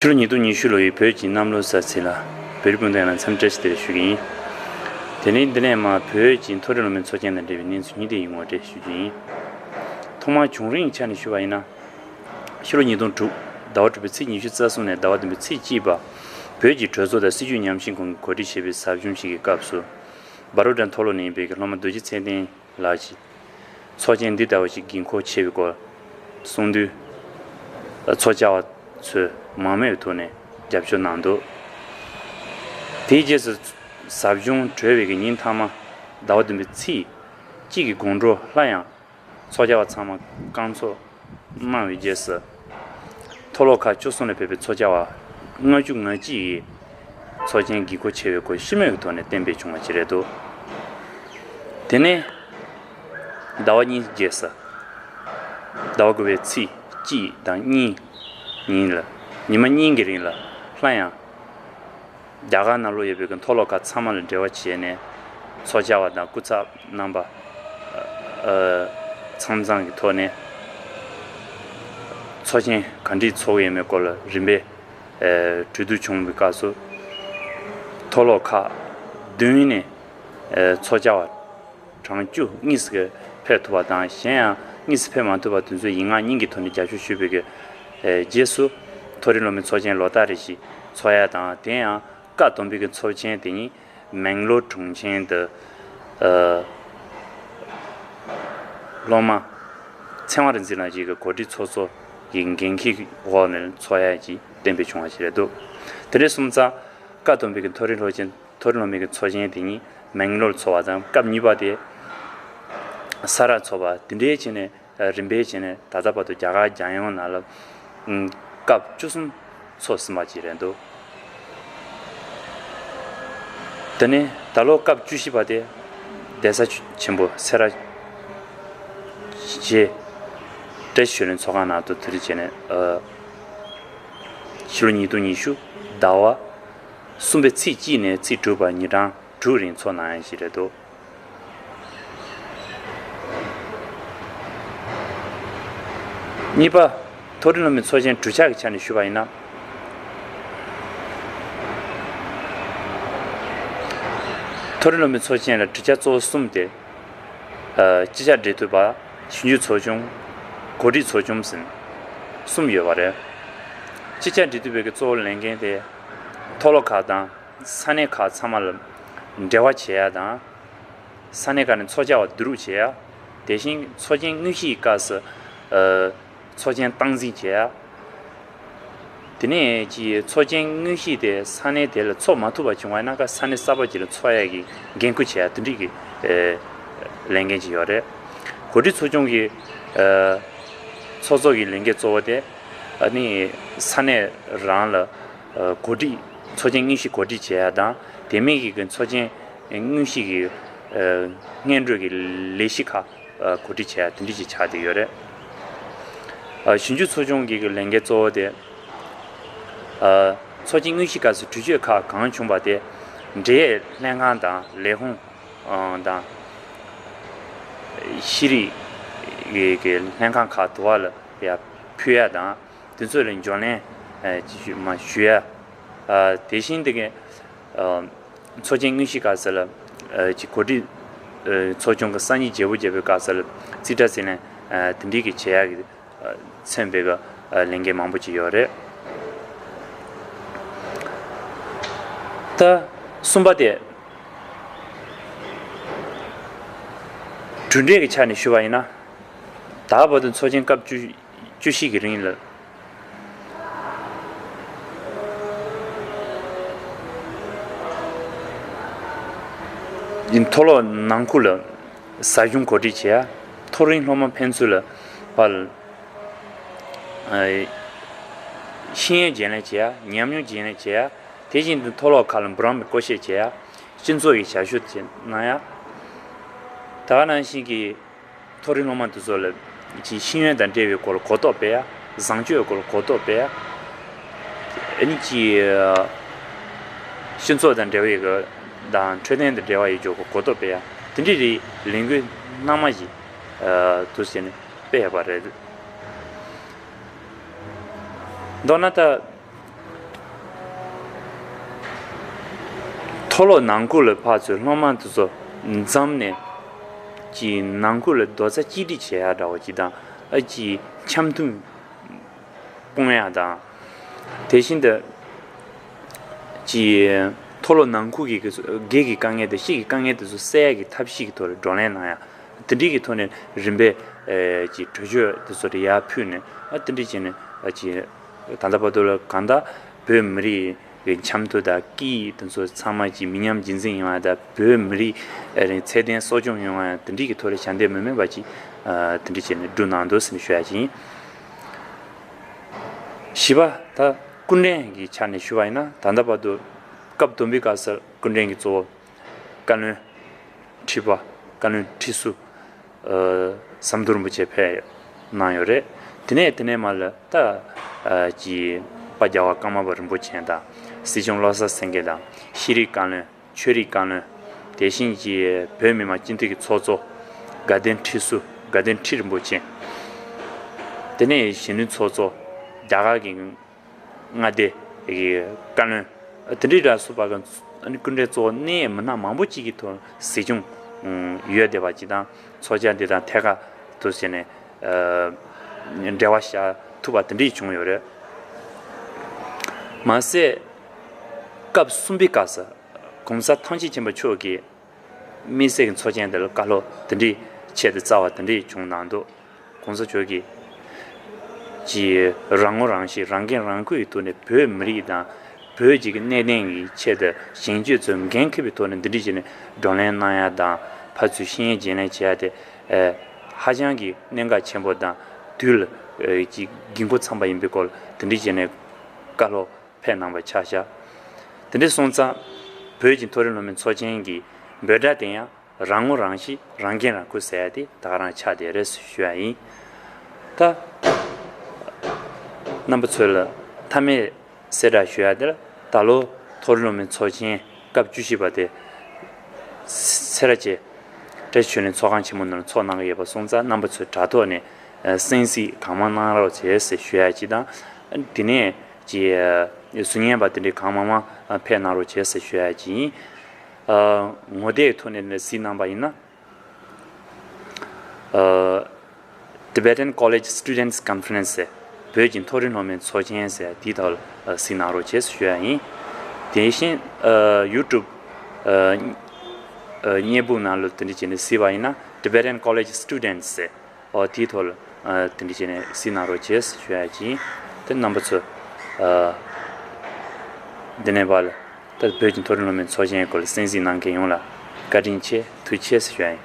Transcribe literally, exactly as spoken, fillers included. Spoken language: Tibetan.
ཕྱི་ལོ་ཉིས་སྟོང་ཉི་ཤུ་ལོ་ཡི་བོད་ཀྱི་གནམ་ལོ་གསར་ཚེས་ལ་བོད་རིགས་སྤུན་ཟླ་ཡོངས་ལ་འཚམས་འདྲི་བཀྲ་ཤིས་བདེ་ལེགས་ཞུ་གི་ཡིན། དེ་ནས་འདི་ནས་མར་བོད་ཀྱི་མཐོ་རིམ་སློབ་མའི་ཚོགས་ཆེན་དང་འབྲེལ་བའི་གནས་ཚུལ་སྙིང་བསྡུས་ཡིག་ངོ་སྤྲོད་ཞུ་རྒྱུ་ཡིན། ཐོག་མར་བྱུང་རིམ་ཆ་ནས་ཞུས་པ་ཡིན་ན། ཕྱི་ལོ་ཉིས་སྟོང་དྲུག་ཟླ་བ་དྲུག་པའི་ཚེས་ཉི་ཤུ་རྩ་གསུམ་ནས་ཟླ་བ་བདུན་པའི་ཚེས་གཅིག་བར་བོད་ཀྱི་གྲོས་ཚོགས་དང་སྲིད་བྱུས་ཉམས་ཞིབ་ཁང་གིས་གོ་སྒྲིག་བྱས་པའི་ཟབ་སྦྱོང་ཞིག་གི་སྐབས་སུ། བྷ་རོ་ཌ་མཐོ་སློབ་ནས་ཡིན་པའི་སློབ་མ་རྡོ་རྗེ་ཚེ་བརྟན་ལགས་ཀྱིས་ཚོགས་ཆེན་འདི་ལྟ་བུ་ཞིག་དགོས་མཁོ་ཆེ་བའི་སྐོར་གསུངས་དུས། ཚོགས་བཅར་བ་ཚོས་མང་མོས་ཐོག་ནས་རྒྱབ་སྐྱོར་གནང་འདུག་དེའི་རྗེས་སུ་ཟབ་སྦྱོང་གྲོལ་བའི་ཉིན་མཐའ་མ་ཟླ་བ་བདུན་པའི་ཚེས་གཅིག་གི་དགོང་དྲོ་སླར་ཡང་ཚོགས་བཅར་བ་ཚང་མ་བསྐྱར་ཚོགས་གནང་བའི་རྗེས་སུ། མཐོ་སློབ་ཁག་བཅུ་གསུམ་ལས་ཕེབས་པའི་ཚོགས་བཅར་བ་ལྔ་བཅུ་ང་གཅིག་གིས་ཚོགས་ཆེན་དགོས་མཁོ་ཆེ་བའི་སྐོར་ཞུ་མོས་ཀྱི་ཐོག་ནས་གཏན་འབེབས་བྱུང་བ་ཞིག་རེད་འདུག་དེ་ནས་ཟླ་བ་གཉིས་རྗེས་སུ། ཟླ་བ་དགུ་པའི་ཚེས་གཅིག་དང་གཉིས་ཉིན་ལ། ཉི་མ་གཉིས་ཀྱི་རིང་ལ་སླར་ཡང་རྒྱ་གར་ནང་ལོགས་ཡོད་པའི་མཐོ་སློབ་ཁག་ཚང་མ་ལ་འབྲེལ་བ་བྱས་ནས། ཚོགས་བཅར་བ་དང་སྐུ་ཚབ་རྣམ་པ་ཨ་ཚང་ཚང་གི་ཐོག་ནས་ཚོགས་ཆེན་ག་འདྲས་ཚོགས་ཡོད་མེད་སྐོར་ལ་རིམ་པས་ཨ་གྲོས་བསྡུར་བྱུང་བའི་སྐབས་སུ། མཐོ་སློབ་ཁག་བདུན་ནས་ཨ་ཚོགས་བཅར་བ་གྲངས་བཅུ་གཉིས་སུ་ཕེབས་ཐུབ་པ་དང་། གཞན་ཡང་གཉིས་སུ་ཕེབས་མ་ཐུབ་པ་དེ་ཚོས་ཡིག་ངག་གཉིས་ཀྱི་ཐོག་ནས་རྒྱབ་སྐྱོར་ཞུས་པའི་གི་ཨ་རྗེས་སུ། མཐོ་རིམ་སློབ་མའི་ཚོགས་ཆེན་ལོ་ལྟར་རེ་བཞིན་ཚོགས་ཡ་དང་། དེ་ཡང་བཀའ་བསྡོམས་པའི་གི་ཚོགས་ཆེན་དེ་ཉིད་མེང་ལོར་གྲོང་ཆེན་དུ་ཨ་སློབ་མ་ཚེ་དབང་རིག་འཛིན་ལགས་ཀྱི་གི་གོ་སྒྲིག་ཚོགས་གཙོ་གི་འགན་འཁྱེར་འོག་ནས་ཚོགས་ཡ་ཅིག་གཏན་འབེབས་བྱུང་བ་ཞིག་རེད་འདུག་དེ་འདྲ་སོང་ཙང་བཀའ་བསྡོམས་པའི་གི་མཐོ་རིམ་སློབ་ཆེན། མཐོ་རིམ་སློབ་མའི་གི་ཚོགས་ཆེན་དེ་ཉིད་མེང་ལོར་ཚོགས་པ་དང་། སྐབས་གཉིས་པ་དེ་ས་རཱ་ཚོགས་པ། དེ་འདྲའི་བྱས་ནས་རིམ་པས་བྱས་ནས་ད་ལྟ་བར་དུ་རྒྱ་གར་རྒྱལ་ཡོངས་ནང་ལ་སྐབས་བཅུ་གསུམ་ཚོགས་ཟིན་པ་ཅིག་རེད་འདུག་དེ་ནས་ད་ལོ་སྐབས་བཅུ་བཞི་པ་དེ་གདན་ས་ཆེན་པོ་སེ་ར་བྱེས་བཀྲ་ཤིས་ཆོས་གླིང་ཚོགས་ཁང་ནང་དུ་དེ་རིང་བྱས་ནས་ཨ་ཕྱི་ལོ་ཉིས་སྟོང་ཉི་ཤུ་ཟླ་བ་གསུམ་པའི་ཚེས་གཅིག་ནས་ཚེས་དྲུག་བར་ཉིན་གྲངས་དྲུག་རིང་ཚོགས་གནང་ཡ་ཞིག་རེད་འདུག་གཉིས་པ། མཐོ་རིམ་སློབ་མའི་ཚོགས་ཆེན་གྲུབ་ཆ་གི་ཆ་ནས་ཞུས་པ་ཡིན་ན། མཐོ་རིམ་སློབ་མའི་ཚོགས་ཆེན་ལ་གྲུབ་ཆ་གཙོ་བོ་གསུམ་སྟེ། ཨ་སྤྱི་ཁྱབ་འབྲེལ་མཐུད་པ། ཞིབ་འཇུག་ཚོགས་ཆུང་། གོ་སྒྲིག་ཚོགས་ཆུང་ཟེར་གསུམ་ཡོད་པ་རེད། སྤྱི་ཁྱབ་འབྲེལ་མཐུད་པའི་གི་གཙོ་བོ་ལས་འགན་དེ་མཐོ་སློབ་ཁག་དང་ས་གནས་ཁག་ཚང་མ་ལ་འབྲེལ་བ་བྱེད་ཡ་དང་། ས་གནས་ཁག་ནས་ཚོགས་བཅར་བ་བསྡུ་རུབ་བྱེད་ཡ། དེ་བཞིན་ཚོགས་ཆེན་དངོས་གཞིའི་སྐབས་སུ་ཨ་ཚོགས་ཆེན་སྟངས་འཛིན་བྱེད་ཡ། དེ་ནས་ཀྱི་ཚོགས་ཆེན་དངོས་གཞི་དེ་ས་གནས་དེ་ལ་ཚོགས་མ་ཐུབ་པ་བྱུང་བ་ཡིན་ན། ཁ་ས་གནས་གསར་པ་ཅིག་ལ་ཚོགས་ཡ་གི་འགན་འཁུར་བྱེད་ཡ་དེ་འདྲའི་གི་ཨེ་ལས་འགན་ཅིག་ཡོད་རེད། གོ་སྒྲིག་ཚོགས་ཆུང་གི་ཨེ་ཚོགས་གཙོ་གི་ལས་འགན་གཙོ་བོ་དེ་ཨ་ནི་ས་གནས་རང་ལ་ཨེ་གོ་སྒྲིག་ཚོགས་ཆེན་དངོས་གཞི་གོ་སྒྲིག་བྱེད་ཡ་དང་། དེ་མིན་གྱི་གི་ཚོགས་ཆེན་དངོས་གཞི་གི་ཨེ་སྔོན་འགྲོ་གི་ལས་གཞི་ཁག་གོ་སྒྲིག་བྱས་དེ་འདྲ་ཞིག་ཆགས་བསྡད་ཡོད་རེད། ཞིབ་འཇུག་ཚོགས་ཆུང་གི་ལས་འགན་གཙོ་བོ་དེ། ཚོགས་ཆེན་དངོས་གཞི་སྐབས་སུ་གྲོས་ཆོད་ཁག་གང་བྱུང་བ་དེ། འབྲེལ་ཡོད་ལྷན་ཁང་དང་ལས་ཁུངས་དང་། ཤེས་རིག་གི་ལྷན་ཁང་ཁག་དུ་བ་ལ་ཡར་ཕུལ་ཡ་དང་། དེ་ཚོ་ལ་འབྱོར་ལན་ཞུ་ཡ། དེ་བཞིན་དེ་གའི། ཚོགས་ཆེན་དངོས་གཞི་སྐབས་སུ་ལ་ཅིག་གོ་སྒྲིག་ཚོགས་ཆུང་གི་སང་ཉིན་བརྗེ་པོ་བརྒྱབ་པའི་སྐབས་སུ་ལ་རྩིས་ཁྲ་རྩིས་ལེན་དེ་འདྲའི་གི་བྱེད་ཡག་གི་མཚོན་པའི་གི་ལས་འགན་མང་པོ་ཅིག་ཡོད་རེད། ད་གསུམ་པ་དེ་གྲུབ་འབྲས་ཀྱི་ཆ་ནས་ཞུ་བ་ཡིན་ན། ད་བར་དུ་ཚོགས་ཆེན་སྐབས་བཅུ་བཅུ་བཞི་གི་རིང་ལ། མཐོ་སློབ་ནང་ཁུལ་ལ་ཟབ་སྦྱོང་གོ་སྒྲིག་བྱེད་ཡ། མཐོ་རིམ་སློབ་མ་ཕན་ཚུན་ལ་བར་ཤེས་ཡོན་བརྗེ་ལེན་བྱེད་ཡ། ཉམས་མྱོང་བརྗེ་ལེན་བྱེད་ཡ། དེ་བཞིན་དུ་མཐོ་སློབ་ཁག་ལ་འབུམ་རམས་པའི་སྐོར་བཤད་བྱེད་ཡ། སྤྱི་ཚོགས་ཀྱི་ཞབས་ཞུ་བྱེད་གནང་ཡ། ད་ག་ནང་བཞིན་གྱི། མཐོ་རིམ་སློབ་མ་དེ་ཚོ་ལ་ཅིག་ཤེས་ཡོན་དང་འབྲེལ་བའི་སྐོར་གོ་རྟོགས་སྤེལ་ཡ། བཟང་སྤྱོད་སྐོར་གོ་རྟོགས་སྤེལ་ཡ། ཨ་ནི་ཅིག་སྤྱི་ཚོགས་དང་འབྲེལ་བའི་གི་དང་འཕྲོད་བསྟེན་དང་འབྲེལ་བ་ཡོད་ཆོག་གི་གོ་རྟོགས་སྤེལ་ཡ། དེ་འདྲའི་རིགས་ལས་འགུལ་སྣ་མང་ཞིག་དུ་བྱས་ནས་སྤེལ་ཡོད་པ་རེད། མདོར་ན་ད་ མཐོ་སློབ་ནང་ཁུལ་ལ་ཕར་ཚུར་སློབ་མ་དེ་ཚོ་འཛོམས་ནས་ཀྱི་ནང་ཁུལ་ལ་རྡོག་རྩ་གཅིག་སྒྲིལ་བྱེད་ཡག་འདྲ་བོ་ཅིག་དང་། ཨ་ཀྱི་འཆམ་མཐུན་སྤུངས་ཡག་དང་། དེ་བཞིན་དུ་ཀྱི་མཐོ་སློབ་ནང་ཁུལ་གྱི་སྒེར་གྱི་དཀའ་ངལ་དང་སྤྱི་གི་དཀའ་ངལ་དེ་ཚོ་སེལ་ཡག་གི་ཐབས་ཤེས་ཀྱི་ཐོག་ལ་བགྲོ་གླེང་གནང་ཡག། དེ་འདྲའི་གི་ཐོག་ནས་རིམ་པས་ཀྱི་གྲོས་ཆོད་དེ་ཚོ་དེ་ཡར་ཕུལ་ནས། ཨ་དེ་འདྲ་བྱས་ནས་ཨ་ཀྱི་ད་ལྟ་བར་དུ་ལ་གང་ལྟར་བོད་མི་རིགས་ཀྱི་འཆམ་མཐུན་དང་སྐད་ཡིག་དེ་ཚོ་ཚང་མ་ཀྱི་མི་ཉམས་རྒྱུན་འཛིན་ཡོང་ཡག་དང་། བོད་མི་རིགས་ཚད་ལྡན་གསོ་སྐྱོང་ཡོང་ཡག་དེ་འདྲའི་གི་ཐོག་ལ་ཞབས་འདེགས་མི་དམན་པ་ཅིག་དེ་འདྲ་བྱས་ནས་བསྒྲུབས་གནང་འདུག་ཟེར་ནས་ཞུ་ཡག་ཅིག་ཡིན། བཞི་པ། ད་སྐུ་མགྲོན་གྱི་ཆ་ནས་ཞུ་བ་ཡིན་ན། ད་ལྟ་བར་དུ་སྐབས་བདུན་པའི་སྐབས་སུ་སྐུ་མགྲོན་གྱི་གཙོ་བོ་བཀའ་བློན་ཁྲི་པ། བཀའ་བློན་ཁྲི་ཟུར་ཨ་ཟམ་གདོང་རིན་པོ་ཆེ་ཕེབས་གནང་ཡོད་རེད། དེ་ནས་དེ་ནས་མར་ལ་ད་ཨ་ཀྱི་དཔལ་རྒྱལ་བ་ཀརྨ་པ་རིན་པོ་ཆེ་དང་། སྲིད་སྐྱོང་བློ་བཟང་སེང་གེ་དང་། ཤེས་རིག་བཀའ་བློན། ཆོས་རིག་བཀའ་བློན། དེ་བཞིན་གྱི་བོད་མི་མང་སྤྱི་འཐུས་ཀྱི་ཚོགས་གཙོ། དགའ་ལྡན་ཁྲི་ཟུར། དགའ་ལྡན་ཁྲི་རིན་པོ་ཆེ། དེ་ནས་གཞོན་ནུའི་ཚོགས་གཙོ། རྒྱ་གར་གྱི་མངའ་སྡེ་གི་བཀའ་བློན། དེ་འདྲའི་ལ་སོགས་པ་གི་སྐུ་མགྲོན་གཙོ་བོ་གནད་ཡོད་མི་སྣ་མང་པོ་ཅིག་གི་ཐོག་གཟིགས་སྐྱོང་ཡོད་བསྡད་པ་ཅིག་དང་། ཚོགས་བཅར་འདི་དང་ཐད་ཀར་དུ་བྱས་ནས་ཨ་འབྲེལ་བ་བཞག་ཐུབ་པ་དེ་འདྲ་བྱུང་ཡོད་རེད། མ་ཟད་སྐབས་གསུམ་པའི་སྐབས་སུ་༸གོང་ས་ཐམས་ཅད་མཁྱེན་པ་མཆོག་གིས་དམིགས་བསལ་གྱི་ཚོགས་ཆེན་དེ་ལ་བཀའ་སློབ་དེ་འདྲའི་ཆེད་དུ་སྩལ་བ་དེ་འདྲ་བྱུང་གནང་འདུག ༸གོང་ས་མཆོག་གིས་ཀྱི་རང་ངོ་རང་ཤེས། རང་འགན་རང་འཁུར་གྱི་ཐོག་ནས་བོད་མི་རིགས་དང་བོད་ཀྱི་གནད་དོན་གྱི་ཆེད་དུ་གཞོན་སྐྱེས་ཚོས་འགན་འཁུར་བའི་ཐོག་ནས་འདི་འདྲ་བྱས་ནས་བགྲོ་གླེང་གནང་ཡག་དང་། ཕར་ཚུར་ཤེས་ཡོན་བརྗེ་ལེན་བྱེད་ཡག་དེ་ཨ་ཧ་ཅང་གི་གནད་འགག་ཆེན་པོ་དང་། དུས་ལ་ཨ་ཀྱི་དགོས་མཁོ་འཚམས་པ་ཡིན་པའི་སྐོར་དེ་འདྲ་བྱས་ནས་བཀའ་སློབ་ཕེབས་གནང་བ་ཆ་བཞག་དེ་འདྲ་སོང་ཙང་བོད་ཀྱི་མཐོ་རིམ་སློབ་མའི་ཚོགས་ཆེན་གྱི་འབོད་སྒྲ་དེ་ཡང་རང་ངོ་རང་ཤེས། རང་འགན་རང་འཁུར་ཟེར་ཡ་དེ་ད་ག་རང་ཆགས་བསྡད་རེད་ཞུ་ཡ་ཡིན། ད་རྣམ་པ་ཚོ་ལ་མཐའ་མའི་གསལ་བསྒྲགས་ཞུ་ཡ་དེ་ལ། ད་ལོ་མཐོ་རིམ་སློབ་མའི་ཚོགས་ཆེན་སྐབས་བཅུ་བཞི་པ་དེ་སེ་ར་བྱེས་བཀྲ་ཤིས་ཆོས་གླིང་ཚོགས་ཁང་ཆེན་མོ་ནང་ལ་ཚོགས་གནང་གི་ཡོད་པ་སོང་ཙང་། རྣམ་པ་ཚོས་དྲ་ཐོག་ནས་གསན་གཟིགས་གང་མང་གནང་རོགས་བྱེད་ཟེར་ཞུ་ཡ་གཅིག་དང་། དེ་ནས་ཀྱི་ཟུར་ཉན་པ་དེ་འདྲའི་གང་མང་མང་ཕེབས་གནང་རོགས་བྱེད་ཟེར་ཞུ་ཡ་གཅིག་ཡིན། ངོ་དེབ་ཐོག་ནས་གཟིགས་གནང་པ་ཡིན་ན། Tibetan College Students Conference ཟེར། བོད་ཀྱི་མཐོ་རིམ་སློབ་མའི་ཚོགས་ཆེན་ཟེར་དེའི་ཐོག་ལ་གཟིགས་གནང་རོགས་བྱེད་ཞུ་ཡ་ཡིན། དེ་བཞིན་ཨ་YouTube་ཨ་བརྙན་པོ་ནང་ལ་དེ་འདྲ་བྱས་ནས་གཟིགས་པ་ཡིན་ན། Tibetan College Students ཟེར། ཨོ་དེའི་ཐོག་ལ་ཨ་དེ་འདྲ་བྱས་ནས་གཟིགས་གནང་རོགས་བྱེད་ཞུ་ཡ་ཡིན། དེ་རྣམ་པ་ཚོ་ཨ་འདི་ནས་བར་ལ་ད་བོད་ཀྱི་མཐོ་རིམ་སློབ་མའི་ཚོགས་ཆེན་སྐོར་ལ་གསན་གཟིགས་གནང་མཁན་ཡོངས་ལ་བཀའ་དྲིན་ཆེ། ཐུགས་རྗེ་ཆེ་ཞུ་ཡ་ཡིན།